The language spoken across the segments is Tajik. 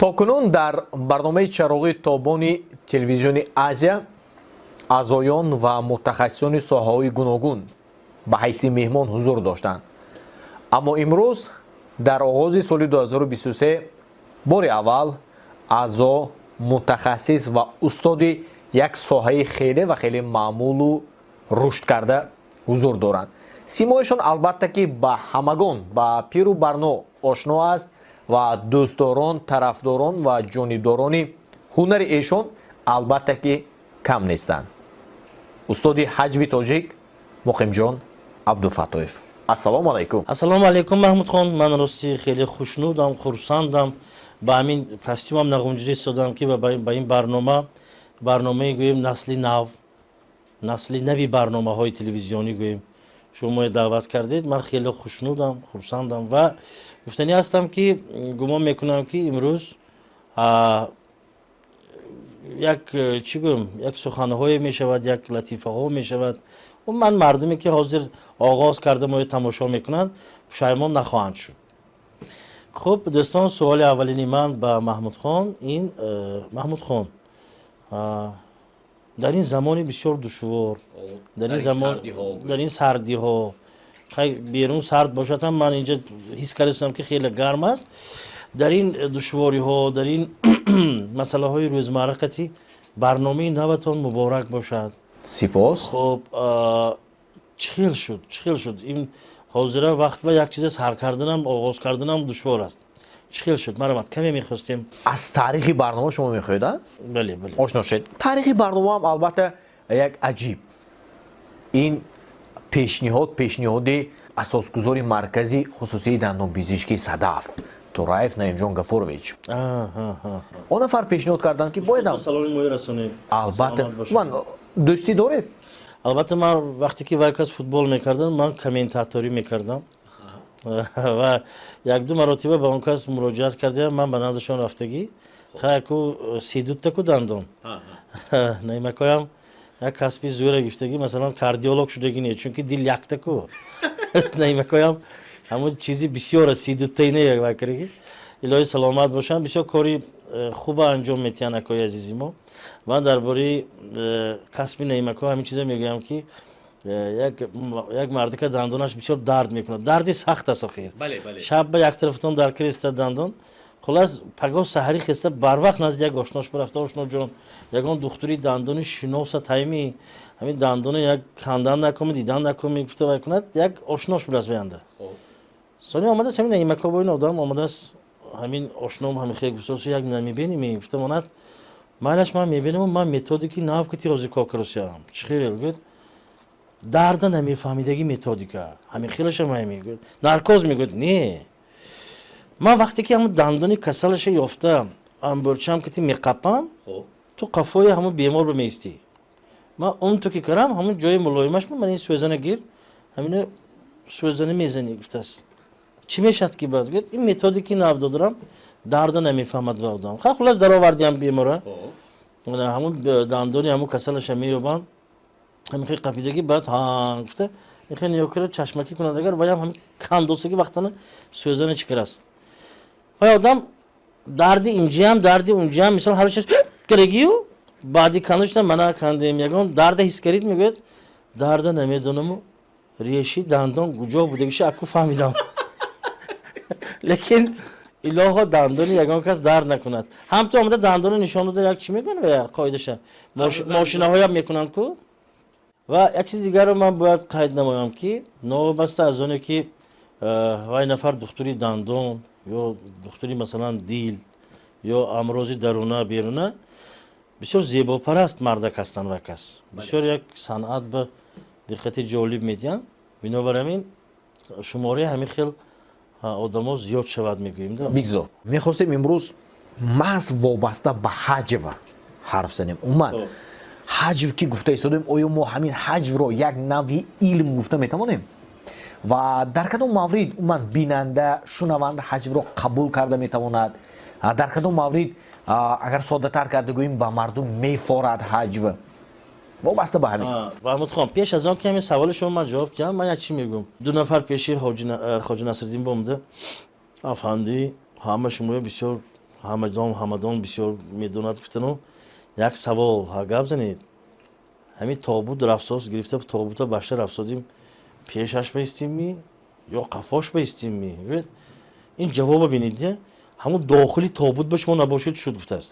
То кунун дар барномаи «Чароғи тобони» телевизиони Азия аъзоён ва мутахассисони соҳаҳои гуногун ба ҳайси меҳмон ҳузур доштанд, аммо имрӯз, дар оғози соли 2023, бори аввал аъзо, мутахассис ва устоди як соҳаи хеле ва хеле маъмулу рушд карда ҳузур доранд. Симояшон, албатта ки, ба ҳамагон, ба пиру барно ошно аст ва дӯстдорон, тарафдорон ва ҷонибдорони ҳунари эшон, албатта ки, кам нестанд. Устоди ҳаҷви тоҷик Муқимҷон Абдуфаттоев, ассалому алайкум! Ассалому алайкум, Маҳмудхон! Ман рости хеле хушнудам, хурсандам, ба ҳамин костюмам нағунҷида истодам, ки ба ин барнома, барномаи, гӯем, насли нав, насли нави барномаҳои телевизионӣ, гӯем, шумо даъват кардед. Ман хеле хушнудам, хурсандам ва гуфтанӣ ҳастам, ки гумон мекунам, ки имрӯз як, чӣ гӯем, як суханҳое мешавад, як латифаҳо мешавад. Ман мардуме, ки ҳозир оғоз карда моё тамошо мекунанд, пушаймон нахоҳанд шуд. Хуб, дӯстон, суоли аввалини ман ба Маҳмудхон ин: Маҳмудхон, дар ин замони бисёр душвор, дар ин сардиҳо, берун сард бошад ҳам, ман инҷа ҳис кардастам, ки хеле гарм аст, дар ин душвориҳо, дар ин масъалаҳои рӯзмарра қати барномаи наватон муборак бошад. Сипос. Хуб, чӣ хел шуд, чӣ хел шуд? Ин ҳозира вақт ба як чиза сар карданам, оғоз карданам душвор аст. Чӣ хел шуд? Марамат, каме мехостем. Аз таърихи барнома шумо мехоҳед, а? Бале. Ошно шед. Таърихи барномаам, албатта, як аҷиб. Ин пешниҳод, пешниҳоди асосгузори маркази хусусии дандонпизишкии «Садаф» Тураев Наимҷон Гафурович. Он нафар пешниҳод карданд, ки боядам. Саломи мои расонед. Албатта. Саломат бошед. Ман дӯстӣ доред? Албатта, ман вақте ки вай кас футбол мекардам, ман комментаторӣ мекардам ва якду маротиба ба он кас муроҷиат кардам. Ман ба наздашон рафтагӣ, хаяку сидуттаку дандон наимакоям як касби зӯра гифтагӣ, масалан, кардиолог шудагӣ не, чунки дил яктаку наимакоям ҳамун чизи бисёра сидуттаи не вай кардаги. Илоҳи саломат бошанд, бисёр кори хуба анҷом метиҳанд акои азизи мо. Ман дар бораи касби наимако ҳамин чизо мегӯям, ки як мардика дандонаш бисёр дард мекунад, дарди сахт аст охир. Шаб ба як тарафтон дар кириста дандон. Хулас, пагоҳ саҳарӣ хеста, барвақт назди як ошнош бирафта: «Ошноҷон, ягон духтури дандони шиноса тайми ҳамин дандони як кандан накуми, дидан накуми», гуфта вай кунад. Як ошнош будааст ваянда. Сони омадааст ҳамин наимако бо ин одам омадааст. Ҳамин ошном ҳамин хел гуфтааст: «Як намебинӣ?» Гуфта монад: «Майлаш, ман мебинам, ман методики нав ки тирози кор каросиям». «Чӣ хел?» Гӯяд: «Дарда намефаҳмидагӣ методика ҳамин хелаша май», мегӯяд. «Наркоз?» Мегӯяд: «Не, ман вақте ки ҳамун дандони касалаша ёфта, амбурчам кити меқапам, ту қафои ҳамун бемор ба меистӣ, ман он ту ки карам, ҳамун ҷои мулоимаш, ман ин сӯзана гир, ҳамина сӯзана мезанӣ», гуфтааст. «Чӣ мешавад ки баъд?» Гӯяд: «Ин методики нав додарам, дарда намефаҳмад ва одам». Ха, хулас, даровардиам бемора, ҳамун дандони ҳамун касалаша меёбам, ҳамин хел қапидагӣ, баъд ҳа гуфта, ин хел нигоҳ кара, чашмакӣ кунад, агар ваям ҳамин кандосаги вақтана сӯзана чӣ карааст, вай одам дарди инҷиам, дарди унҷиам, мисол, ҳарашаш карагию баъди кандошта: «Мана кандем, ягон дарда ҳис карид?» Мегӯяд: «Дарда намедонаму, реши дандон куҷо будагиша аку фаҳмидам, лекин илоҳо дандони ягон кас дард накунад». Ҳам ту омада дандоно нишон дода, як чӣ мекунад, ва қоидаша мошинаҳоям мекунанд ку. Ва як чизи дигарро ман бояд қайд намоям, ки новобаста аз оне ки вай нафар духтури дандон ё духтури, масалан, дил ё амрози даруна беруна, бисёр зебопараст мардак ҳастанд. Вай кас бисёр як санъат ба диққати ҷолиб медиҳанд. Бинобар ҳамин шумораи ҳамин хел одамо зиёд шавад, мегӯем да. Бигзор, мехостем имрӯз маҳз вобаста ба ҳаҷв ҳарф занем. Умуман, ҳаҷв ки гуфта истодем, оё мо ҳамин ҳаҷвро як навъи илм гуфта метавонем ва дар кадом маврид умуман бинанда, шунаванда ҳаҷвро қабул карда метавонад, дар кадом маврид, агар соддатар карда гӯем, ба мардум мефорад ҳаҷв? Вобаста ба ҳамин. Маҳмудхон, пеш аз он ки ҳамин саволи шумо ман ҷавоб диҳам, ман як чӣ мегӯм. Ду нафар пеши Хоҷа Насриддин бомада: «Афандӣ, ҳама шумоё бисёр Ҳамадон бисёр медонад гуфтану як савол гап занед. Ҳамин тобут рафсоз гирифта, тобута башта рафсодим, пешаш баистимми ё қафош баистимми? Ин ҷавоба бинед, ҳамун дохили тобут ба шумо набошед, шуд гуфтааст,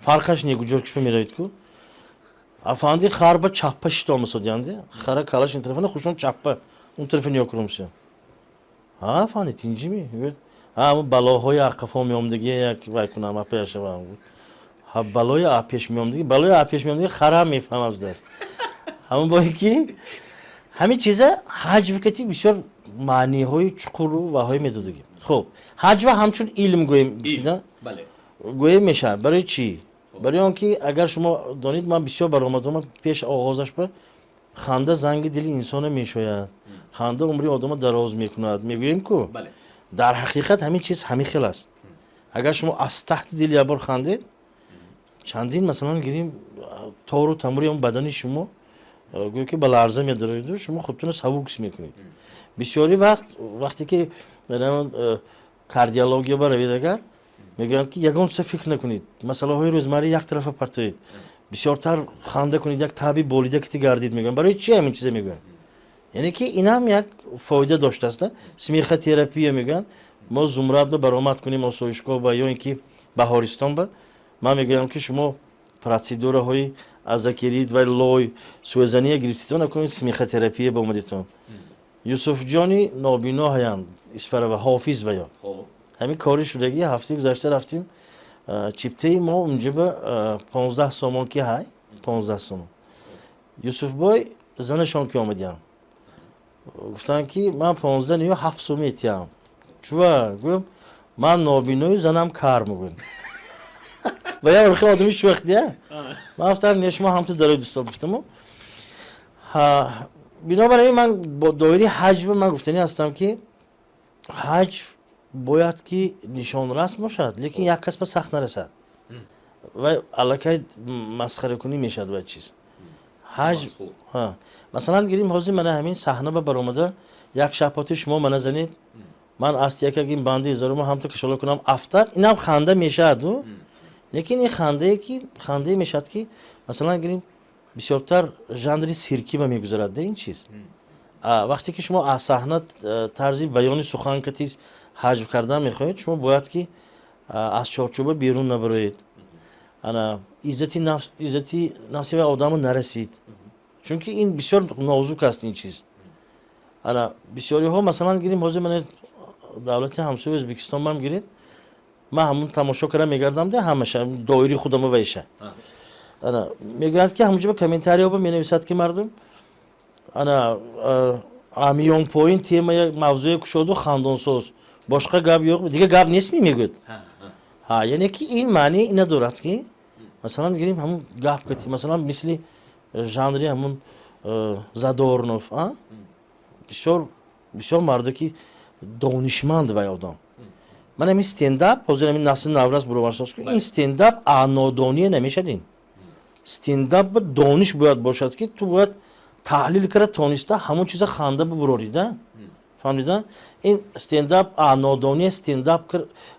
фарқаш не, куҷо кишма меравед ку. Афанди харба чаппа шитомасодиянде, хара калаш ин тарафана, хушон чаппа он тарафа ниё кунумся. Ҳа, афанди, тинҷими? Ҳа, балоҳои ақафо меомдагӣ, як вай кунам, апаяшавам. Ҳа, балои апеш меомдагӣ, балои апеш меомдагӣ, хара мефаҳмам зудааст. Ҳамон бое ки ҳамин чиза ҳаҷв кати бисёр маъниҳои чуқуру ваҳое медодагӣ. Хуб, ҳаҷва ҳамчун илм гӯем, гӯем мешавад. Барои чӣ? Барои он ки агар шумо донед, ман бисёр баромадам, пеш оғозаш ба ханда занги дили инсона мешояд, ханда умри одама дароз мекунад мегӯем ку. Дар ҳақиқат ҳамин чиз ҳамин хел аст. Агар шумо аз таҳти дил якбор хандед, чандин, масалан гирим, тору тамури он бадани шумо гӯё ки ба ларза медароиду шумо худтонро сабук ҳис мекунед. Бисёри вақт, вақте ки кардиология баравед, агар мегӯянд ки ягон чиза фикр накунед, масъалаҳои рӯзмарра як тарафа партоед, бисёртар ханда кунед, як таби болида кити гардид мегӯянд. Барои чи ҳамин чиза мегӯянд? Яъне ки инам як фоида доштааст. Смехотерапия мегӯянд. Мо Зумрад ба баромад кунем, осоишгоҳ ба ё ин ки Баҳористон ба, ман мегӯям ки шумо процедураҳои озокерит ва лой сӯзания гирифтитон, накунед, смехотерапия ба омадитон. Юсуфҷони нобино ҳаянд, Исфарава, ҳофиз ва ё ҳамин кори шудагӣ. Ҳафтаи гузашта рафтим, чиптаи мо унҷа ба 15 сомон ки ҳай, 15 сомон. Юсуфбой занашон ки омадиям, гуфтанд ки ман 15 ё 7 сом метиҳам. Чува? Гӯям, ман нобинои, занам кар, мегӯям. Ва як хел одами шӯхтия. Ман гуфтам, не, шумо ҳамту дарои дӯстон гуфтаму. Бинобар ин ман бо доираи ҳаҷва ман гуфтанӣ ҳастам, ки ҳаҷв бояд ки нишонрас бошад, лекин як кас ба сахт нарасад ва аллакай масхаракунӣ мешавад. Ва чиз ҳаҷв, масалан гирим, ҳозир мана ҳамин саҳна ба баромада як шапоти шумо мана занед, ман аст якагин банди изорума ҳамту кашола кунам, афтад, инам ханда мешавад. Лекин ин хандае ки хандае мешавад, ки масалан гирим, бисёртар жанри сиркӣ ба мегузарад ин чиз. Вақте ки шумо аз саҳна тарзи баёни сухан кати ҳаҷв кардан мехоҳед, шумо бояд ки аз чорчӯба берун набароед, ана иззати нафс, иззати нафси ва одамо нарасид, чунки ин бисёр нозук аст ин чиз. Ана бисёриҳо, масалан гирим, ҳозир мана давлати ҳамсояи Ӯзбекистон мам гиред, ман ҳамун тамошо карда мегардам, де, ҳамаша доири худамо вайша. Ана мегӯянд ки ҳамунҷо комментариҳо менависад ки мардум ана амиён поин темая мавзӯе кушоду хандонсоз, бошқа гап ёқ, дига гап нест мегӯяд. Ҳа, яъне ки ин маънии ина дорад, ки масалан гирим, ҳамун гап кати, масалан, мисли жанри ҳамун Задорнов, бисёр бисёр марде ки донишманд вай одам. Ман ҳамин стендап ҳозир ҳамин насли наврас буроварсоз, ин стендап нодоние намешад. Ин стендап дониш бояд бошад, ки ту бояд таҳлил карда тониста ҳамон чиза ханда бубурорида, фаҳмида? Ин стендап нодоние, стендап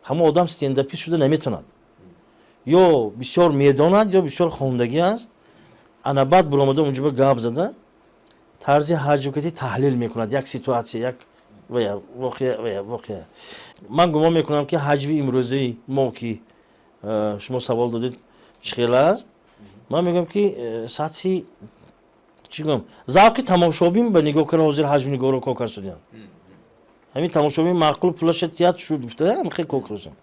ҳамон одам стендапист шуда наметавонад. Ё бисёр медонад, ё бисёр хондагӣ аст, ана баъд буромада унҷо гап зада, тарзи ҳаҷвкати таҳлил мекунад як ситуация, як воқеа. Ман гумон мекунам, ки ҳаҷви имрӯзаи мо, ки шумо савол додед, чӣ хел аст, ман мегӯям, ки сатҳи, чӣ гӯям, завқи тамошобин ба нигоҳ кара, ҳозир ҳаҷвнигорро кор кард. Ҳамин тамошобин маъқул пулаша тият шуд гуфта, хеле кор карданд.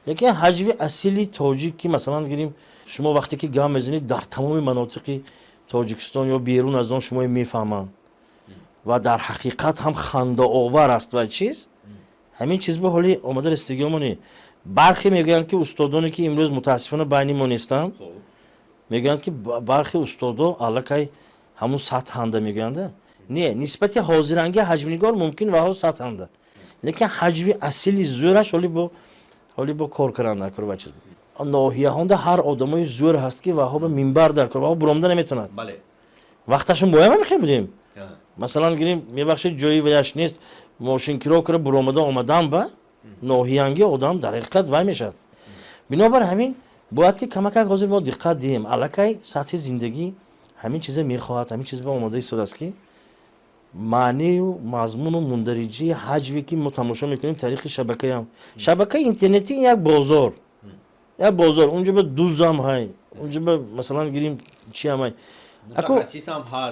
Лекин ҳаҷви асили тоҷик, ки масалан гирим, шумо вақте ки гап мезанед, дар тамоми манотиқи Тоҷикистон ё берун аз он шумо мефаҳманд ва дар ҳақиқат ҳам хандаовар аст ва чиз, ҳамин чиз ба ҳоли омада расидагиомони. Бархе мегӯянд, ки устодоне ки имрӯз мутаассифона байни мо нестанд, мегӯянд, ки бархе устодо аллакай ҳамун сатҳанда мегӯянд. Не, нисбати ҳозиранги ҳаҷвнигор мумкин ваҳо сатҳанда, лекин ҳаҷви асили зӯраш ҳоли бо кор кардан дар кор ва чиз. Ноҳияҳонда ҳар одамои зӯр ҳаст, ки ваҳо ба минбар дар кор, ваҳо буромда наметавонад. Вақташон боям ҳамихел будем. Масалан гирим, мебахшед, ҷои ваяш нест, мошинкиро кара буромада омадан ба ноҳиянги одам дар ҳақиқат вай мешавад. Бинобар ҳамин бояд ки камакак ҳозир мо диққат диҳем. Аллакай сатҳи зиндагӣ ҳамин чиза мехоҳад, ҳамин чиз ба омода истодааст, ки маънию мазмуну мундариҷаи ҳаҷве, ки мо тамошо мекунем тариқи шабакаам, шабакаи интернетӣ, як бозор, як бозор. Унҷо ба дузам ҳай, унҷо ба, масалан, гирим, чиам ҳай.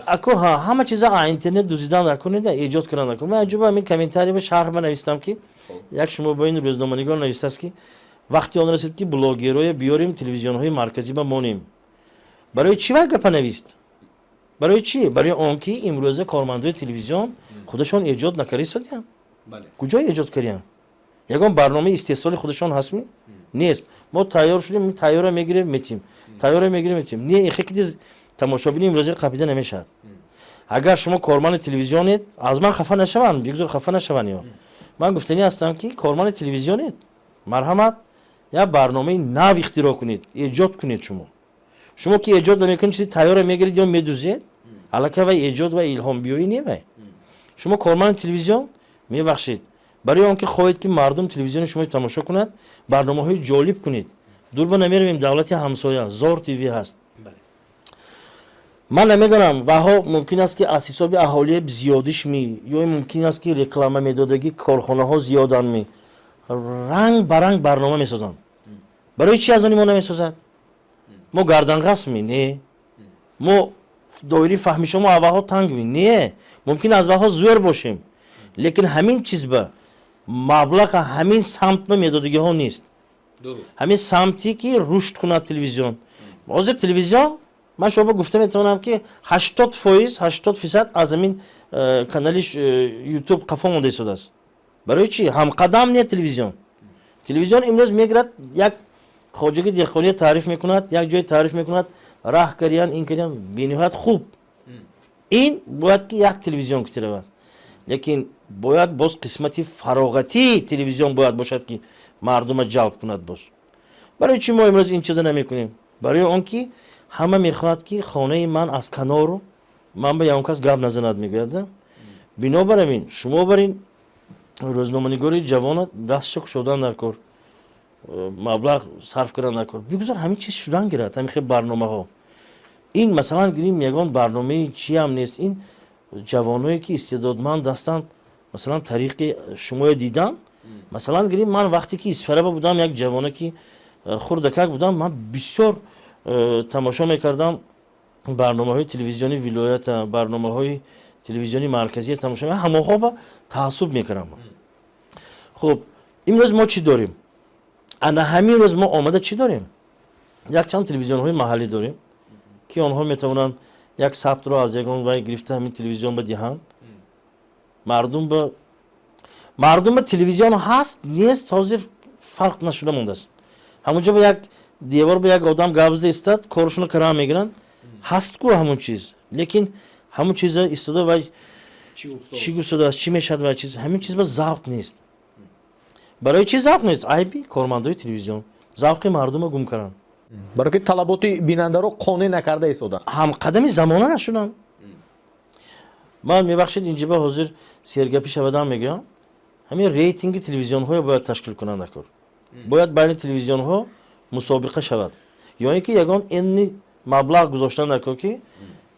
Ако ҳа, ҳама чиза интернет дузидан накунед, эҷод кардан накун. Ман аҷоба ҳамин комментарий ба шарҳ ба навистам, ки як шумо бо ин рӯзноманигор навистааст, ки вақти он расид, ки блогерое биёрем, телевизионҳои марказӣ ба монем. Барои чӣ вай гапа навист? Барои чӣ? Барои он ки имрӯза кормандои телевизион худашон эҷод накарда истодиям. Куҷо эҷод кардиям? Ягон барномаи истеҳсоли худашон ҳастми? Нест. Мо тайёр шудем, тайёра мегирем, метим, тайёра мегирем, метим. Не, ихе тамошобини имрӯза қапида намешавад. Агар шумо корманди телевизионед, аз ман хафа нашаванд, бигзор хафа нашаванд. Ё ман гуфтанӣ ҳастам, ки корманди телевизионед, марҳамат, як барномаи нав ихтироъ кунед, эҷод кунед. Шумо ки эҷод намекунед, чизи тайёра мегиред ё медузед, аллакай вай эҷод ва илҳомбиёӣ не вай. Шумо корманди телевизион, мебахшед, барои он ки хоҳед, ки мардум телевизиони шумо тамошо кунад, барномаҳои ҷолиб кунед. Дурба намеравем, давлати ҳамсоя Зор ТВ ҳаст. Ман намедонам, ваҳо мумкин аст, ки аз ҳисоби аҳолии зиёдишми ё мумкин аст, ки реклама медодагӣ корхонаҳо зиёданд, ранг ба ранг барнома месозанд. Барои чӣ аз они мо намесозад? Мо гарданғафсми? Не. Мо доираи фаҳмишо мо аввалҳо тангми? Не. Мумкин аз ваҳо зӯр бошем, лекин ҳамин чиз ба маблаға, ҳамин самт ба медодагиҳо нест, ҳамин самте ки рушд кунад телевизион. Ҳозир телевизион, ман шумо гуфта метавонам, ки 80%, 80% аз ҳамин канали Ютуб қафо монда истодааст. Барои чӣ ҳамқадам не телевизион? Телевизион имрӯз мегирад, як хоҷаги деҳқония таъриф мекунад, як ҷое таъриф мекунад, раҳ кариян, ин кариян, бениҳоят хуб. Ин бояд ки як телевизион кути равад, лекин бояд боз қисмати фароғатии телевизион бояд бошад, ки мардума ҷалб кунад. Боз барои чӣ мо имрӯз ин чиза намекунем? Барои он ки ҳама мехоҳад, ки хонаи ман аз канору ман ба ягон кас гап назанад, мегӯяд. Бинобар ҳамин шумо бар ин рӯзноманигори ҷавона дастшо кушодан дар кор, маблағ сарф кардан дар кор. Бигузор ҳамин чиз шудан гирад, ҳамин хел барномаҳо. Ин, масалан, гирим, ягон барномаи чиам нест. Ин ҷавоное, ки истеъдодманд ҳастанд, масалан, тариқи шумоё дидан. Масалан, гирим, ман вақте ки Исфараба будам, як ҷавоне ки хурдакак будам, ман бисёр тамошо мекардам барномаҳои телевизиони вилоята, барномаҳои телевизиони марказия тамошо, ҳамонҳо ба таассуб мекардам. Хуб, имрӯз мо чӣ дорем? Ана ҳамин рӯз мо омада чӣ дорем? Якчанд телевизионҳои маҳаллӣ дорем, ки онҳо метавонанд як сабтро аз ягон вай гирифта, ҳамин телевизион ба диҳанд. Мардум ба телевизион ҳаст, нест, ҳозир фарқ нашуда мондааст. Ҳамонҷо ба як девор ба як одам гап зада истад, коршуно кара мегиранд. Ҳаст ку ҳамон чиз, лекин ҳамон чиза истода, вай чӣ гуфтадааст, чӣ мешавад, вай чиз, ҳамин чиз ба завқ нест. Барои чӣ завқ нест? Айби кормандои телевизион, завқи мардума гум карданд. Барои ки талаботи бинандаро қонеъ накарда истоданд. Ҳамқадами замона нашуданд. Ман, мебахшед, инҷиба ҳозир сергапӣ шавадам, мегӯям, ҳамин рейтинги телевизионҳоро бояд ташкил кунанд акор. Бояд байни телевизионҳо мусобиқа шавад ё ин ки ягон энни маблағ гузоштан дар кор, ки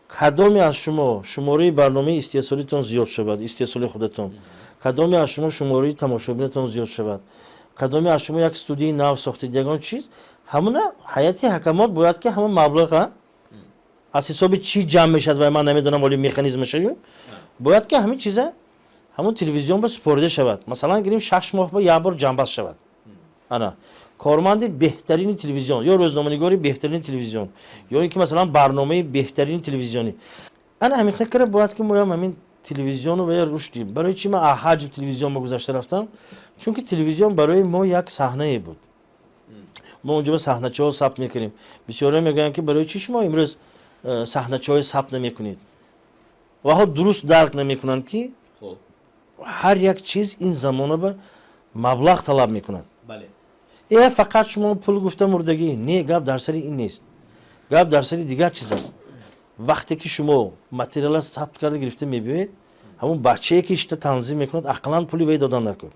кадоме аз шумо шумораи барномаи истеҳсолитон зиёд шавад, истеҳсоли худатон, кадоме аз шумо шумораи тамошобинатон зиёд шавад, кадоме аз шумо як студияи нав сохтед, ягон чиз. Ҳамуна ҳайати ҳакамот бояд ки ҳамон маблаға аз ҳисоби чӣ ҷамъ мешавад, вай ман намедонам, вале механизмашаю бояд ки ҳамин чиза ҳамон телевизион ба супорида шавад. Масалан, гирим, 6 моҳ ба як бор ҷамъбаст шавад. Ана корманди беҳтарини телевизион ё рӯзноманигори беҳтарини телевизион ё ин ки, масалан, барномаи беҳтарини телевизионӣ. Ана ҳамин хел бояд ки моям ҳамин телевизиону ва рушд диҳем. Барои чӣ ман ҳаҷв телевизион ба гузашта рафтам? Чунки телевизион барои мо як саҳнае буд. Мо онҷо ба саҳначаҳо сабт мекунем. Бисёре мегӯянд, ки барои чӣ шумо имрӯз саҳначаҳои сабт намекунед? Ваҳо дуруст дарк намекунанд, ки ҳар як чиз ин замона ба маблағ талаб мекунад. Фақат шумо пул гуфта мурдагӣ не, гап дар сари ин нест, гап дар сари дигар чиз аст. Вақте ки шумо материала сабт карда гирифта мебиёед, ҳамон бачае, ки ишта танзим мекунад, ақаллан пули вай додан дар кор,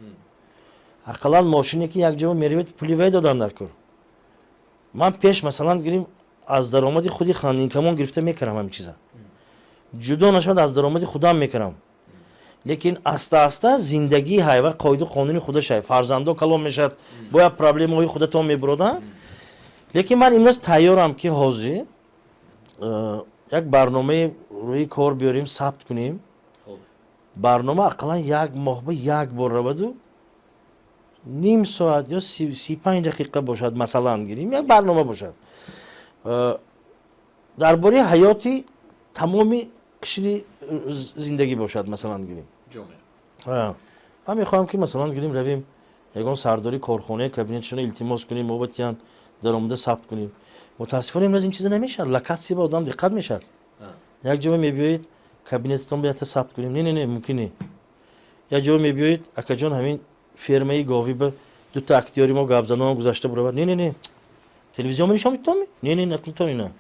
ақаллан мошине, ки як ҷо меравед, пули вай додан дар кор. Ман пеш, масалан гирим, аз даромади худи Хандинкамон гирифта мекардам ҳамин чиза, ҷудо нашавад, аз даромади худам мекардам. Лекин аста аста зиндагии ҳай ва қоиду қонуни худаш ҳай, фарзандо калон мешавад, бояд проблемаҳои худатон мебурода. Лекин ман имрӯз тайёрам, ки ҳозир як барномаи рӯи кор биёрем, сабт кунем. Барнома ақаллан як моҳ ба як бор раваду ним соат ё 35 дақиқа бошад, масалан гирим, як барнома бошад дар бораи ҳаёти тамоми қишри зиндагӣ бошад, масалан гирим. Ман мехоҳам, ки, масалан гирим, равем ягон сардори корхонаи кабинетшона илтимос кунем, мо батиян даромада сабт кунем. Мутаассифона, имрӯз ин чиза намешавад. Локатсия ба одам диққат мешавад. Як ҷо мебиёед, кабинетатон ба якта сабт кунем, не, не, не, мумкин не. Як ҷо мебиёед, акаҷон, ҳамин фермаи говӣ ба дута актёри мо гапзанон гузашта буравад, не, не, не, телевизион нишон метоми, не, не, накунтон ина.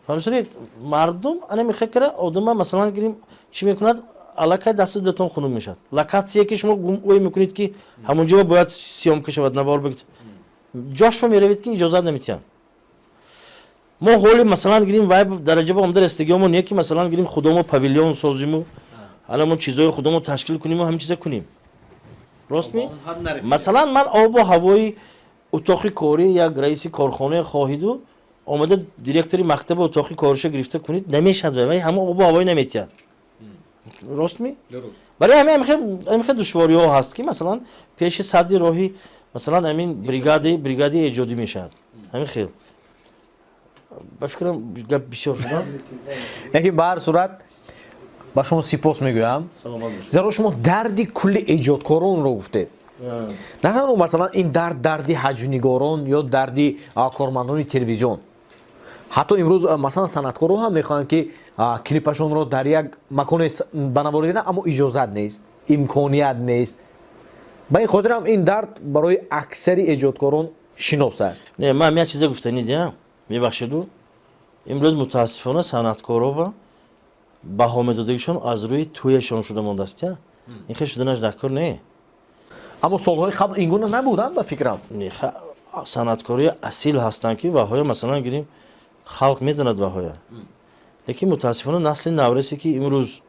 Фаҳмисед, мардум ана мехоҳад кара одама, масалан гирим, чӣ мекунад? Аллакай дасту дилатон хунук мешавад. Локатсия, ки шумо ой мекунед, ки ҳамон ҷо бояд съёмка шавад, навор бигиред, ҷошба меравед, ки иҷозат наметиҳанд. Мо ҳоли, масалан гирим, вай дараҷа ба омада расидагиҳомо не, ки, масалан гирим, худамо павильон созиму ҳаламон чизҳои худамо ташкил куниму ҳамин чиза кунем. Рост ми? Масалан, ман обу ҳавои утоқи корӣ як раиси корхонае хоҳиду омада директори мактаби утоқи кориша гирифта кунед, намешавад, вай ҳама обу ҳавои наметиҳад. Рост ми? Барои ҳамин ҳамин душвориҳо ҳаст, ки, масалан, пеши садди роҳи, масалан, ҳамин бригади эҷодӣ мешавад. Ҳамин хел, ба фикрам, гап бисёр шудам. Лекин ба ҳар сурат ба шумо сипос мегӯям, зеро шумо дарди кулли эҷодкоронро гуфтед. На танҳо, масалан, ин дард дарди ҳаҷвнигорон ё дарди кормандони телевизион. Ҳатто имрӯз, масалан, санъаткорон ҳам мехоҳанд, ки клипашонро дар як маконе ба навор гиранд, аммо иҷозат нест, имконият нест. Ба ин хотир ҳам ин дард барои аксари эҷодкорон шинос аст. Не, ман як чизе гуфтанӣ диҳам, мебахшеду. Имрӯз, мутаассифона, санъаткоро ба баҳо медодагишон аз рӯи тӯяшон шуда мондааст. Я ин хел шуданаш дар кор не. Аммо солҳои қабл ин гуна набуданд, ба фикрам. Санъаткорои асил ҳастанд, ки ваҳоя, масалан гирим, халқ медонад ваҳоя. Лекин, мутаассифона, насли наврасе, ки имрӯз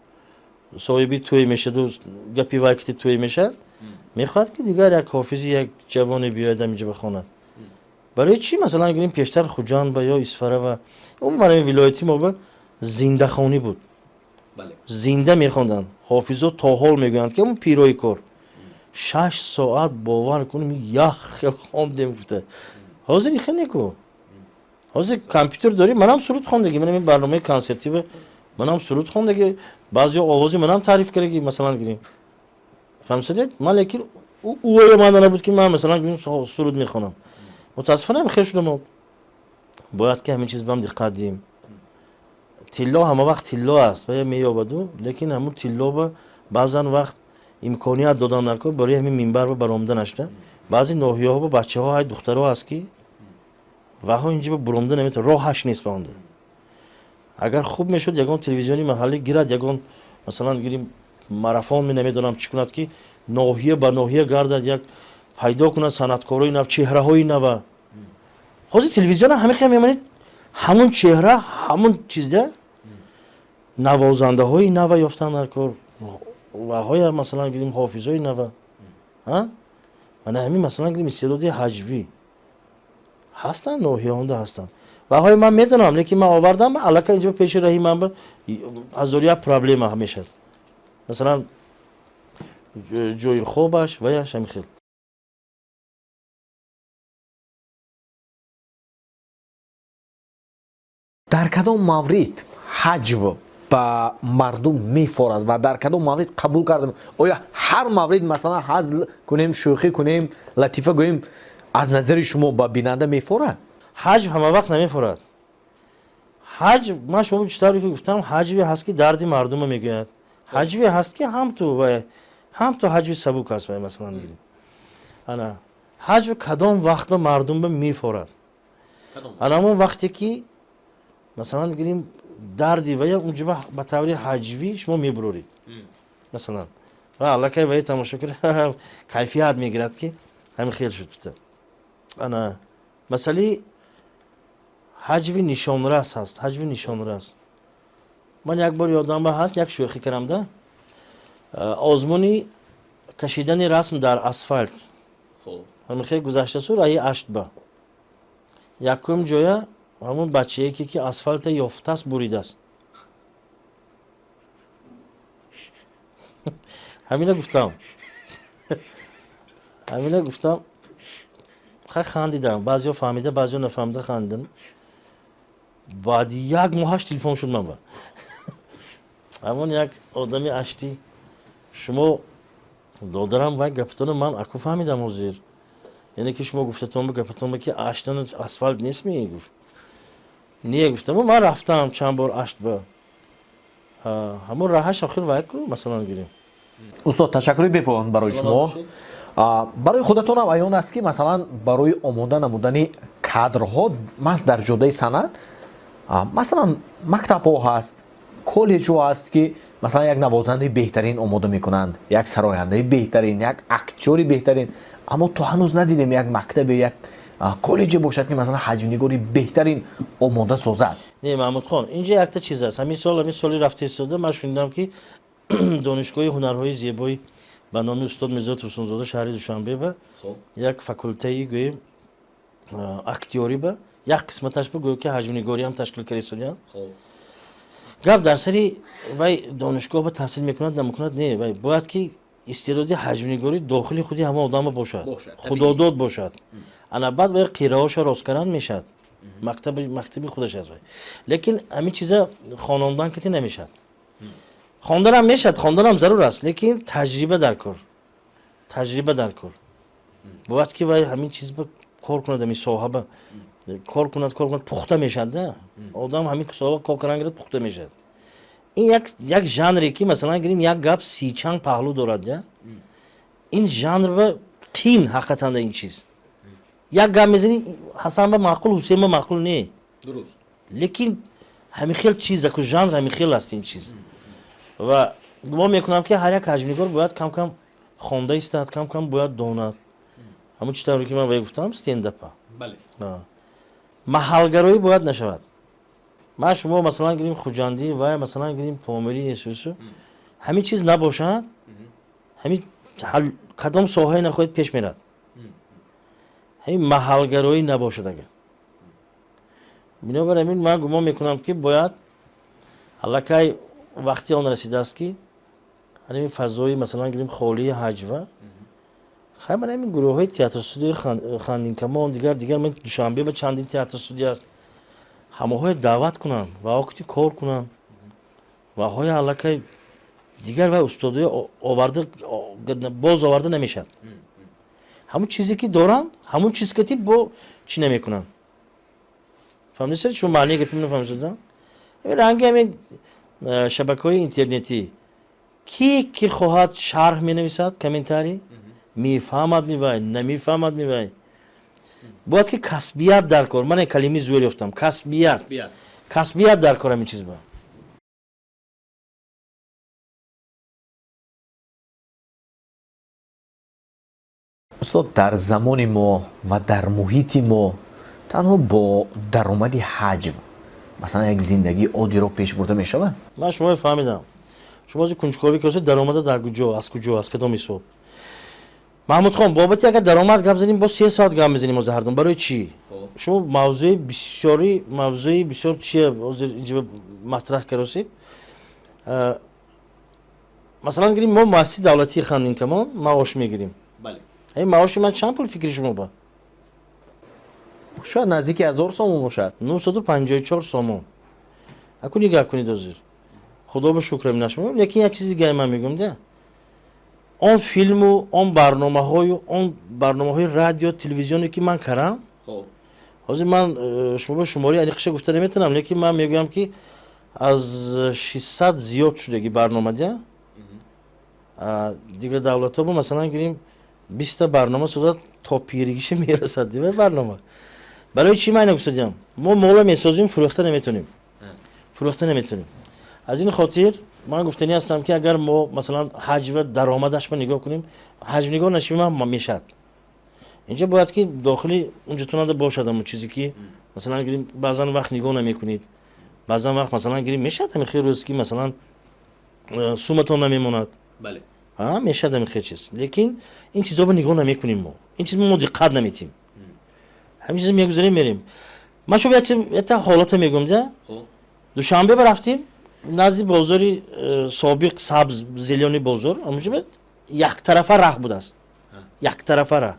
соҳиби тӯй мешаду гапи вай кити тӯй мешавад, мехоҳад, ки дигар як ҳофизи, як ҷавоне биёяд, ҳаминҷа бихонад. Барои чӣ, масалан гирим, пештар Хуҷанд ба ё Исфара ба умуман ҳамин вилояти мо ба зиндахонӣ буд, зинда мехонданд ҳофизо. То ҳол мегӯянд, ки ҳамн пирои кор 6 соат, бовар кунем, як хел хондем, гуфта. Ҳозир ихел неку, ҳозир компютер дорӣ. Манам суруд хондагӣ, манам барномаи консертӣ, манам суруд хондагӣ, баъзеҳо овози манам таъриф кардагӣ, масалан гирим, фаҳмисадед. Ман лекин ӯое ман набуд, ки ман, масалан гирим, суруд мехонам. Мутаассифона, ҳам хел шуда. Мо бояд ки ҳамин чиз бам диққат диҳем. Тилло ҳама вақт тилло аст ва меёбаду, лекин ҳамун тилло ба баъзан вақт имконият додан дар кор барои ҳамин минбар ба баромада нашуда. Баъзе ноҳияҳо ба бачаҳо ҳай, духтарҳо ҳаст, ки ваҳо инҷа ба буромда наметавон, роҳаш нест ба онда. Агар хуб мешуд, ягон телевизиони маҳаллӣ гирад, ягон, масалан гирим, марафон ми намедонам чӣ кунад, ки ноҳия ба ноҳия гардад, як пайдо кунад санъаткорои нав, чеҳраҳои нава. Ҳозир телевизиона ҳама хел мемонед, ҳамун чеҳра, ҳамун чизда. Навозандаҳои нава ёфтан дар кор, ваҳоя, масалан гирим, ҳофизои нава. Мана ҳамин, масалан гирим, истеъдоди ҳаҷвӣ ҳастанд, ноҳияҳонда ҳастанд. Ваҳои ман медонам, лекин ман овардам, аллакай инҷо пеши раҳи ман ба ҳазору як проблема мешавад, масалан, ҷои хобаш ваяш, ҳамин хел. Дар кадом маврид ҳаҷв ба мардум мефорад ва дар кадом маврид қабул кардем? Оё ҳар маврид, масалан, ҳазл кунем, шӯхӣ кунем, латифа гӯем, аз назари шумо ба бинанда мефорад? Ҳаҷв ҳама вақт намефорад. Ҳаҷв, ман шумо чӣ тавре ки гуфтам, ҳаҷве ҳаст, ки дарди мардума мегӯяд, ҳаҷве ҳаст, ки ҳам ту ва ҳам ту ҳаҷви сабук аст. Ва, масалан гирем, ана ҳаҷв кадом вақт ба мардум ба мефорад? Ана ҳамон вақте ки, масалан гирим, дарди вая унҷа ба таври ҳаҷвӣ шумо мебуроред, масалан, ва аллакай вая тамошокар кайфият мегирад, ки ҳамин хел шуд. Ана масъалаи Ҳаҷви нишонрас ҳаст, ҳаҷви нишонрас. Ман як бор ёдам ба ҳаст, як шӯхӣ кардам, озмуни кашидани расм дар асфалт. Ҳамин гузашта су раҳи Аштба. Якум ҷоя ҳамун бачае ки асфалта ёфтааст, буридааст. Ҳамина гуфтам. Ҳамина гуфтам. Хай, хандидам. Баъзеҳо фаҳмида, баъзеҳо нафаҳмида хандидам. Баъди як моҳаш телефон шуд ман ба. Ҳамон як одами аштӣ: шумо, додарам, вай гапатона ман аку фаҳмидам ҳозир. Яъне ки шумо гуфтатон ба гапатон ки Аштан асфалт нест, мегуфт. Не, гуфтам, ман рафтам чанд бор Ашт ба. Ҳамон раҳаш охир вай ку, масалан гирем. Устод, ташаккури бепоён барои шумо. Барои худатонам аён аст, ки масалан барои омода намудани кадрҳо маҳз дар ҷодаи санъат, масалан, мактабҳо ҳаст, коллеҷҳо ҳаст, ки масалан як навозандаи беҳтарин омода мекунанд, як сарояндаи беҳтарин, як актёри беҳтарин. Аммо то ҳанӯз надидем як мактабе, як коллеҷе бошад, ки масалан ҳаҷвнигори беҳтарин омода созад. Не, Маҳмудхон, инҷа якта чиз аст. Ҳамин сол, ҳамин соли рафта истода, ман шунидам, ки Донишгоҳи ҳунарҳои зебои ба номи устод Мирзо Турсунзода, шаҳри Душанбе, ба як факултаи, гӯем, актёрӣ ба як қисматаш ба, гӯё ки, ҳаҷвнигориам ташкил карда истодиям. Гап дар сари вай донишгоҳ ба таҳсил мекунад, намекунад, не, вай бояд ки истеъдоди ҳаҷвнигорӣ дохили худи ҳамон одама бошад, худодод бошад. Ана баъд вай қираҳоша рост кардан мешавад, мактаби худаш аст вай. Лекин ҳамин чиза хонондан кати намешавад. Хонданам мешавад, хонданам зарур аст, лекин таҷриба дар кор, таҷриба дар кор. Бояд ки вай ҳамин чиз ба кор кунад, ҳамин соҳа ба кор кунад, кор кунад, пухта мешавад да. Одам ҳамин соҳа кор кардан гирад, пухта мешавад. Ин як жанре ки, масалан гирем, як гап сичанд паҳлӯ дорад я. Ин жанр ба қин ҳақиқатан ин чиз. Як гап мезанӣ, Ҳасан ба маъқул, Ҳусейн ба маъқул не. Лекин ҳамин хел чиз аку, жанр ҳамин хел аст ин чиз. Ва гумон мекунам, ки ҳар як ҳаҷвнигор бояд кам кам хонда истад, кам кам бояд донад. Ҳамун чӣ тавре ки ман вай гуфтам, стендапа. Маҳалгароӣ бояд нашавад. Ман, шумо, масалан гирем, хуҷандӣ, вай, масалан гирем, помирӣ, есусу, ҳамин чиз набошад, ҳамин кадом соҳае нахоҳед, пеш мерад. Ҳамин маҳалгароӣ набошад агар. Бинобар ҳамин ман гумон мекунам, ки бояд аллакай вақти он расидааст, ки ҳамин фазои, масалан гирем, холии ҳаҷва, хай, ман ҳамин гурӯҳҳои театрстудияи Хандинкамон, дигар дигар, ман Душанбе ба чандин театрстудия аст, ҳамаҳое даъват кунанд ва окти кор кунанд ва ҳоя аллакай дигар вай устодои оварда боз оварда намешавад. Ҳамун чизе ки доранд, ҳамун чиз кати бо чӣ намекунанд. Фаҳмидед шумо маънии гапи маро, фаҳмидед? Ранги ҳамин шабакаҳои интернетӣ, ки хоҳад шарҳ менависад, комментарий, мефаҳмад мевай, намефаҳмад мевай. Бояд ки касбият дар кор. Ман калимаи зӯр ёфтам: касбият, касбият дар кор ҳамин чиз ба. Устод, дар замони мо ва дар муҳити мо танҳо бо даромади ҳаҷв масалан як зиндагии оддиро пеш бурда мешавад? Ман шуморо фаҳмидам. Шумо ози кунҷковӣ кардед: даромада дар куҷо, аз куҷо, аз кадом ҳисоб? Маҳмудхон, бобати агар даромад гап занем, боз 3 соат гап мезанем озир ҳардум. Барои чӣ шумо мавзӯи бисёри, мавзӯи бисёр чия ҳозир инҷа матраҳ каросед? Масалан гирем, мо муассисаи давлатии Хандинкамон маош мегирем. Ҳамин маоши ман чанд пул, фикри шумо ба? Шояд наздики 1000 сомон бошад. 954 сомон. Аку нигаҳ кунед, ҳозир худо ба шукр нашмем, лекин як чизи дигаре ман мегӯям да: он филму он барномаҳою он барномаҳои радио, телевизионе ки ман кардам, ҳозир ман шумо ба шумораи аниқша гуфта наметавонам, лекин ман мегӯям, ки аз 600 зиёд шудаги барнома дия. Дигар давлатҳо бо, масалан гирем, 20-та барнома созад, то пиригиша мерасад дива барнома. Барои чӣ ман ина гуфтадиам? Мо мола месозем, фурӯхта наметонем, фурӯхта наметонем. Аз ин хотир ман гуфтанӣ ҳастам, ки агар мо, масалан, ҳаҷва даромадашба нигоҳ кунем, ҳаҷвнигор нашавем ҳам мешавад. Инҷа бояд ки дохили унҷатонада бошад ҳамон чизе, ки масалан гирим, баъзан вақт нигоҳ намекунед, баъзан вақт, масалан гирим, мешавад ҳамин хел рӯз, ки масалан суматон намемонад, мешавад ҳамин хел чиз, лекин ин чизҳоро нигоҳ намекунем мо, ин чиз мо диққат наметиҳем, ҳамин чиз мегузарем, мерем. Ман шумо якта ҳолата мегӯям да. Душанбе рафтем, назди бозори собиқ сабз, зелёный бозор, ҳамонҷо яктарафа раҳ будааст, яктарафа раҳ.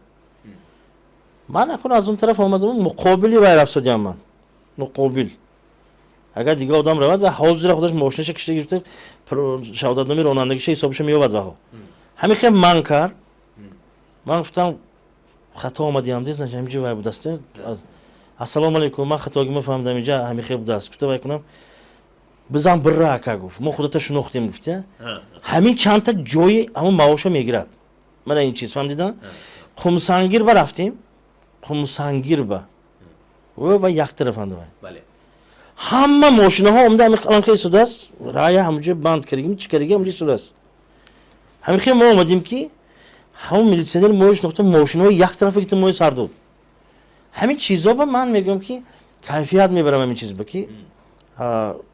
Ман акун аз он тараф омадам, муқобили вай рафтодиам ман муқобил. Агар дигар одам равад ва ҳозира худаш мошинаша кишта гирифта, шаҳодатномаи ронандагиша ҳисобаша меёбад. Ваҳо ҳамин хел ман кард. Ман гуфтам, хато омадиам, дез ҳаминҷо вай будааст. Ассалому алайкум, ман хатогима фаҳмидам, инҷа ҳамин хел будааст, гуфта вай кунам. Бизан бирра, ака, гуфт, мо худата шинохтем, гуфтя. Ҳамин чандта ҷои ҳамон маоша мегирад. Мана ин чиз, фаҳмдидан. Қумсангир ба рафтем, Қумсангир ба ва як тарафанда вай ҳама мошинаҳо омда, ҳамин хел истодааст, рая ҳамонҷо банд кардагим, чӣ кардагим, ҳамонҷо истодааст. Ҳамин хел мо омадем, ки ҳамон милитсионер моро шинохта, мошинаҳои як тарафа гирифта, мои сар дод. Ҳамин чизо ба ман мегӯям, ки кайфият мебарам ҳамин чиз ба, ки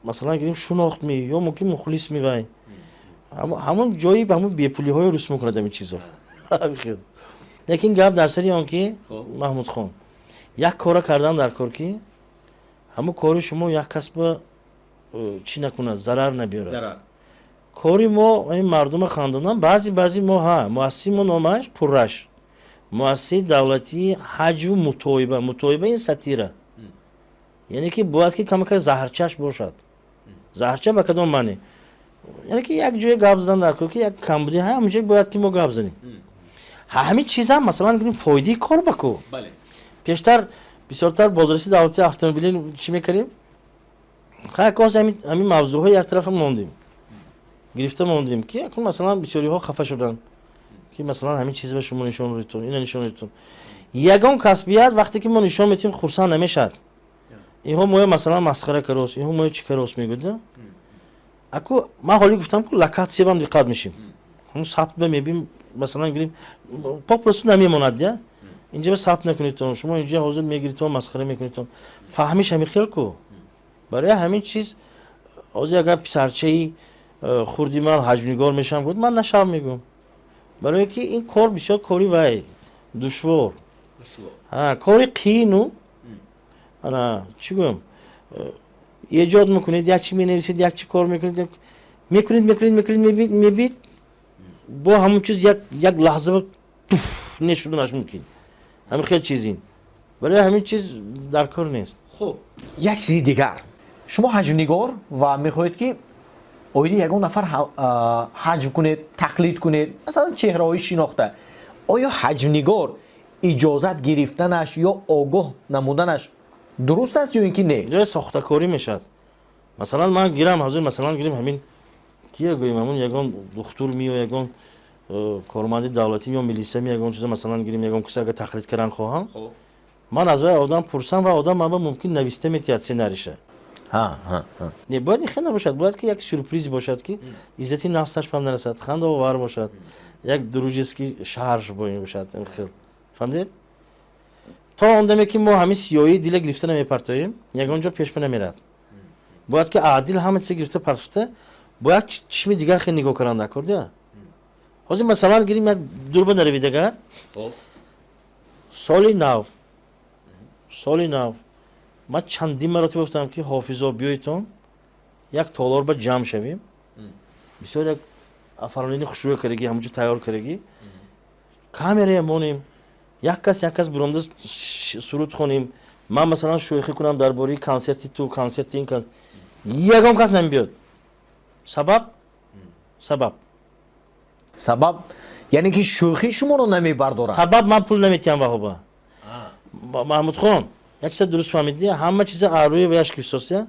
масалан гирим, шунохт ми ё мумкин мухлис мевай, ҳамон ҷои ҳамон бепулиҳои рус мекунад ҳамин чизо. Лекин гап дар сари он, ки Маҳмудхон, як кора кардан дар кор, ки ҳамон кори шумо як касба чӣ накунад, зарар набиёрад. Кори мо ҳамин мардума хандондан. Баъзе мо ҳа, муассисаи мо номаш пурраш Муассисаи давлатии ҳаҷву мутоиба. Мутоиба ин сатира, яъне ки бояд ки камака заҳрчаш бошад. Заҳрча ба кадом маъне? Яъне ки як ҷое гап задан дар кор, ки як камбуди ҳа, ҳамонҷо бояд ки мо гап занем. Ҳамин чизам, масалан гирим, фоидаи кор ба ку. Пештар бисёртар бозраси давлатии автомобилӣ чӣ мекардем, хайкоз ҳамин мавзӯъҳо як тарафа мондем, гирифта мондем, ки акун масалан бисёриҳо хафа шуданд, ки масалан ҳамин чиз ба шумо нишон додитон, ина нишон додитон. Ягон касбият вақте ки мо нишон метиҳем, хурсанд намешавад. Инҳо моя масалан масхара карост, инҳо моя чӣ карост, мегӯяд. Аку ман ҳоли гуфтам, ку локатсия бам диққат мешим, ҳамун сабт ба мебим, масалан гирим, попросту намемонад я инҷа ба сабт накунедтон, шумо инҷа ҳозир мегиритон, масхара мекунедтон. Фаҳмиш ҳамин хел ку. Барои ҳамин чиз ҳозир агар писарчаи хурди ман ҳаҷвнигор мешавам гуфт, ман нашав мегӯям, барое ки ин кор бисёр кори вай душвор, кори қиину ана чӣ гӯям, эҷод мекунед, як чи менависед, як чи кор мекунед, мекунед, мекунед, мекунед, мебид, бо ҳамон чиз як лаҳза туф нешуданаш мумкин. Ҳамин хел чиз ин, барои ҳамин чиз дар кор нест. Хуб, як чизи дигар: шумо ҳаҷвнигор ва мехоҳед, ки оиди ягон нафар ҳаҷв кунед, тақлид кунед, масалан чеҳраҳои шинохта. Оё ҳаҷвнигор иҷозат гирифтанаш ё огоҳ намуданаш дуруст аст ё ин ки не? Ҷои сохтакорӣ мешавад. Масалан ман гирам ҳозир, масалан гирим, ҳамин кия гӯем, ҳамун ягон духтур ми ё ягон корманди давлатӣ ё милиса ми, ягон чиза, масалан гирим, ягон киса агар тақлид кардан хоҳам, ман аз вай одам пурсам ва одам манба мумкин нависта метиҳад сценариша. Не, бояд ин хел набошад, бояд ки як сюрприз бошад, ки иззати нафсаш пам нарасад, хандаовар бошад, як дружеский шарж бошад. Хел, фаҳмидед? То он даме ки мо ҳамин сиёҳии дила гирифта намепартоем, ягон ҷо пешба намерад. Бояд ки адил ҳама чиза гирифта партофта, бо як чишми дигар хел нигоҳ кардан дар кор дия. Ҳозир масалан гирим, як дурба наравид, агар соли нав ман чандин маротиба гуфтам, ки ҳофизо, биёедтон, як толор ба ҷамъ шавем, бисёр як афаронини хушрӯя кардаги, ҳамонҷо тайёр кардаги, камерая монем, як кас биромда суруд хонем, ман масалан шӯхӣ кунам дар бораи консерти ту, консерти ин кас. Ягон кас намебиёд. Сабаб? Сабаб, яъне ки шӯхӣ шуморо намебардорад? Сабаб, ман пул наметиҳам ваҳоба. Маҳмудхон, як чиза дуруст фаҳмидӣ, ҳама чиза арӯи ваяш кифсосия.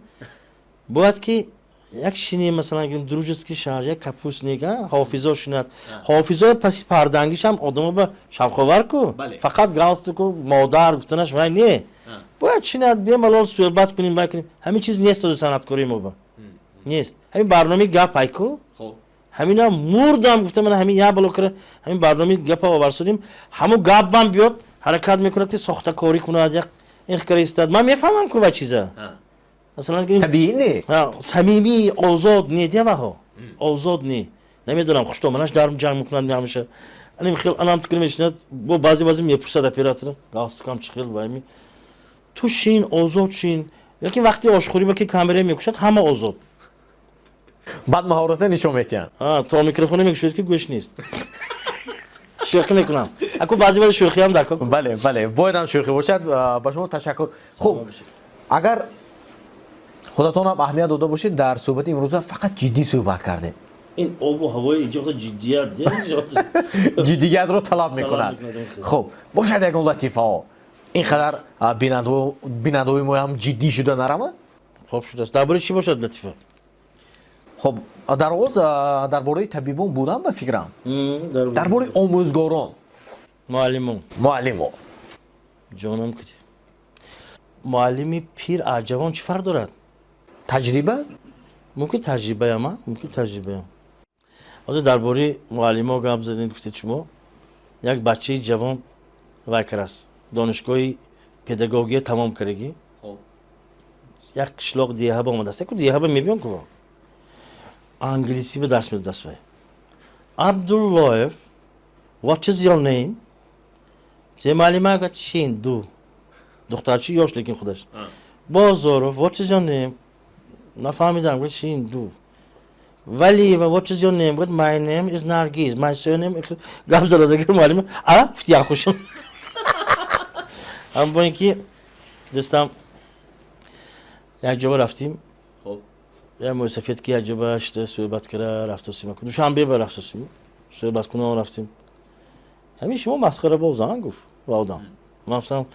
Бояд ки як шини, масалан гирим, дружеский шаҳр, як капустник, ҳофизо шинад, ҳофизои паси пардангишам одамо ба шавқовар ку. Фақат галстуку модар гуфтанаш вай не, бояд шинад, бемалол суҳбат кунем, вай кунем. Ҳамин чиз нест ози санъаткории мо ба нест. Ҳамин барномаи гап ҳайку, ҳамина мурдам гуфта, мана ҳамин як бало кара, ҳамин барномаи гапа оварсудем, ҳамун гапбам биёд. Ҳаракат мекунад, ки сохтакорӣ кунад, як ин истад. Ман мефаҳмам ку ва чиза. Масалан, табиӣ не. Самимӣ, озод не, деваҳо. Озод не. Намедонам, хуштоманаш дар ҷанг мекунад ҳамеша. Аним хел анам тикр мешинад, бо баъзе баъзе мепурсад оператор, галстукам чӣ хел вайми. Ту шин, озод шин. Лекин вақти ошхӯрӣ ба ки камера мекушад, ҳама озод. Баъд маҳората нишон медиҳанд. То микрофоне мекушад, ки гӯш нест. Шӯхӣ мекунам. Аку баъзе баъзе шӯхиам дар кор. Бале, бале, бояд ҳам шӯхӣ бошад. Ба шумо ташаккур. Хуб, агар худатон ҳам аҳамият дода бошед, дар суҳбати имрӯза фақат ҷиддӣ суҳбат кардем. Ин обу ҳавои инҷо ҷиддият. Ҷиддиятро талаб мекунад. Хуб, бошад ягон латифаҳо. Ин қадар бинандаҳои мо ҳам ҷиддӣ шуда нараванд? Хуб шудааст. Дар бораи чӣ бошад латифа? Хуб, дар оғоз дар бораи табибон будам, ба фикрам. Дар бораи омӯзгорон. Муаллимон. Муаллимо. Ҷонам куди. Муаллими пир аз ҷавон чӣ фарқ дорад? Таҷриба? Мумкин таҷрибаям, мумкин таҷрибаям. Ҳозир дар бораи муаллимо гап задем, гуфтед шумо. Як бачаи ҷавон вай карааст. Донишгоҳи педагогия тамом кардагӣ. Як қишлоқ деҳаба омадааст. Яку деҳаба мебиём ку. Англисӣ ба дарс медодаст вай. Абдуллоев, what is your name? Се муаллима гуфт, шин ду. Духтарчи ёш, лекин худаш. Бозоров, what is your name? Нафаҳмидам, гуфт, шин ду. Валиева, what is your name? Гуфт, my name is Nargiz. My surname. Гап задада муаллима. А, гуфт, як хушам. Ҳам бо ин ки дӯстам як ҷоба рафтим. Як мӯйсафед ки як ҷоба шида суҳбат кара рафтосим. Душанбе ба рафтосим. Суҳбат кунон рафтим. Ҳамин шумо масхарабозан, гуфт ва одам. Ман гуфтам,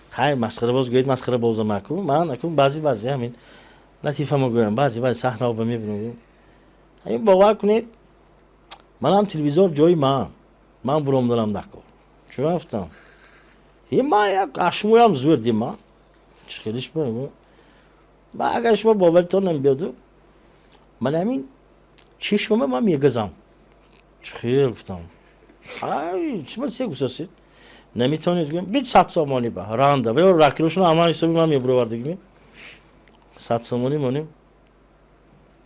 хай, масхарабоз гӯед, масхарабозам аку. Ман аку баъзе баъзе ҳамин латифа гӯям, баъзе баъзе саҳнаҳо ба мебинам. Ҳамин бовар кунед, манам телевизор ҷои ман. Ман буромданам дар кор. Чун гуфтам? Ман як ашмоям зӯр дима. Чӣ хелиш ба? Ма агар шумо боваритон намебиёду, ман ҳамин чишмама ман мегазам. Чӣ хел, гуфтам. Ай, шумо се гусосед? Наметавонед, гӯям, бит 100 сомонӣ ба ранда ва ё ракилошон амал ҳисоби ман мебуровардагӣ. 100 сомонӣ монем.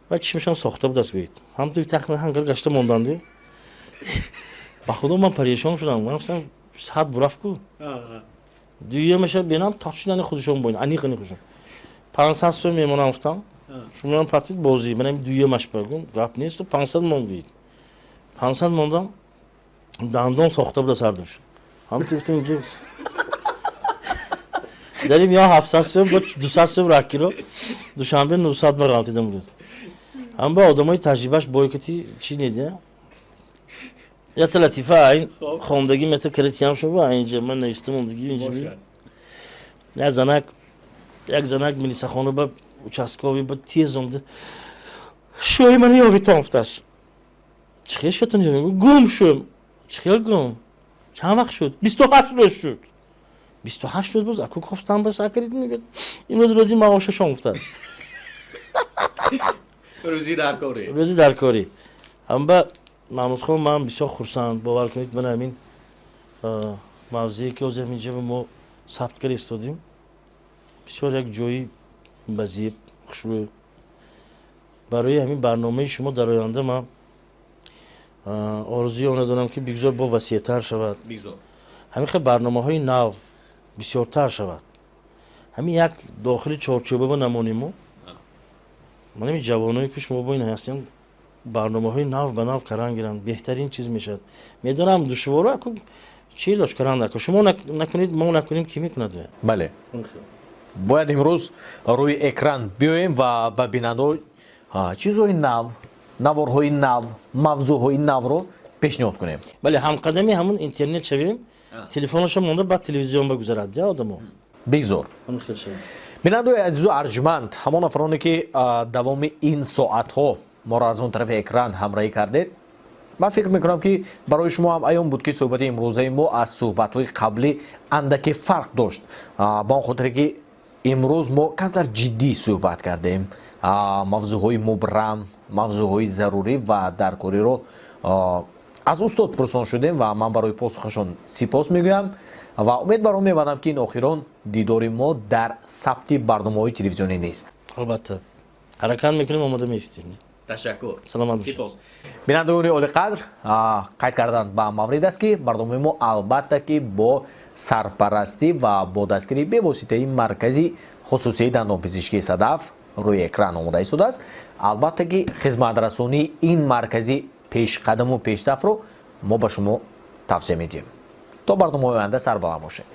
Ва чишмашон сохта будааст, гӯед. Ҳамту тахна ҳангар гашта монданди. Ба худо, ман парешон шудам. Ман гуфтам, 100 бурафт ку. Дуюмаша бинам, точно ани худашон боин, аниқ ани худашон. 500 сом мемонам, гуфтам. Шумоам партид бозӣ, манам дуюмаш ба гум, гап нест, 500 мон, гӯед. 500 мондам, дандон сохта буда сардуш. Ҳам ту гуфтам инҷо. Дарим ё 700 сом, бо 200 сом ракиро Душанбе 900 ба ғалтидам буд. Ҳам ба одамои таҷрибаш бойкоти чӣ недия? Ята латифа айн хондагӣ мета каратиям шуба инҷа ман навиштам ондагӣ инҷа. Як занак милисахона ба участковый ба тез омда, шӯи мани ёвитон, гуфташ. Чӣ хел шуд? Гум шуд. Чӣ хел гум? Чанд вақт шуд? 28 рӯз шуд. 28 рӯз боз аку кофтан ба сар кардид, мегӯяд. Имрӯз рӯзи маошашон, гуфтад. Рӯзи даркорӣ. Рӯзи даркорӣ. Ҳамба Маҳмудхон, ман бисёр хурсанд, бовар кунед, ман ҳамин мавзее ки ҳозир ҳаминҷа мо сабт карда истодем, бисёр як ҷои базеб, хушрӯй. Барои ҳамин барномаи шумо дар оянда ман орзуи она дорам, ки бигзор бо васеътар шавад. Ҳамин хел барномаҳои нав бисёртар шавад. Ҳамин як дохили чорчӯба намонему. Ман ҳамин ҷавоное ки шумо бо ин ҳастем, барномаҳои нав ба нав каран гиранд, беҳтарин чиз мешавад. Медонам, душворо, аку чӣ дошт каран наку. Шумо накунед, мо накунем, кӣ мекунад? Бале. Бояд имрӯз рӯи экран биёем ва ба бинандаҳо чизҳои нав, наворҳои нав, мавзӯъҳои навро пешниҳод кунем. Бале, ҳамқадами ҳамун интернет шавем, телефонашо монда, баъд телевизион багузарад я одамо. Бигзор. Бинандаои азизу арҷманд, ҳамон нафароне ки давоми ин соатҳо моро аз он тарафи экран ҳамроҳӣ кардед, ман фикр мекунам, ки барои шумо ҳам аён буд, ки суҳбати имрӯзаи мо аз суҳбатҳои қаблӣ андаке фарқ дошт, ба он хотире ки имрӯз мо камтар ҷиддӣ суҳбат кардем, мавзӯъҳои мубрам, мавзӯъҳои зарурӣ ва даркориро. Аз устод пурсон шудем ва ман барои посухашон сипос мегӯям ва умед бар он мебандам, ки ин охирон дидори мо дар сабти барномаҳои телевизионӣ нест. Албатта, ҳаракат мекунем, омода меистем. Ташаккур. Саломат бошед. Сипос. Бинандагони олиқадр, қайд кардан ба маврид аст, ки барномаи мо, албатта ки, бо сарпарастӣ ва бо дастгирии бевоситаи маркази хусусии дандонпизишкии «Садаф» рӯи экран омода истодааст. Албатта ки, хизматрасонии ин маркази пешқадаму пешсафро мо ба шумо тавсия медиҳем. То барномаҳои оянда сарбаланд бошед.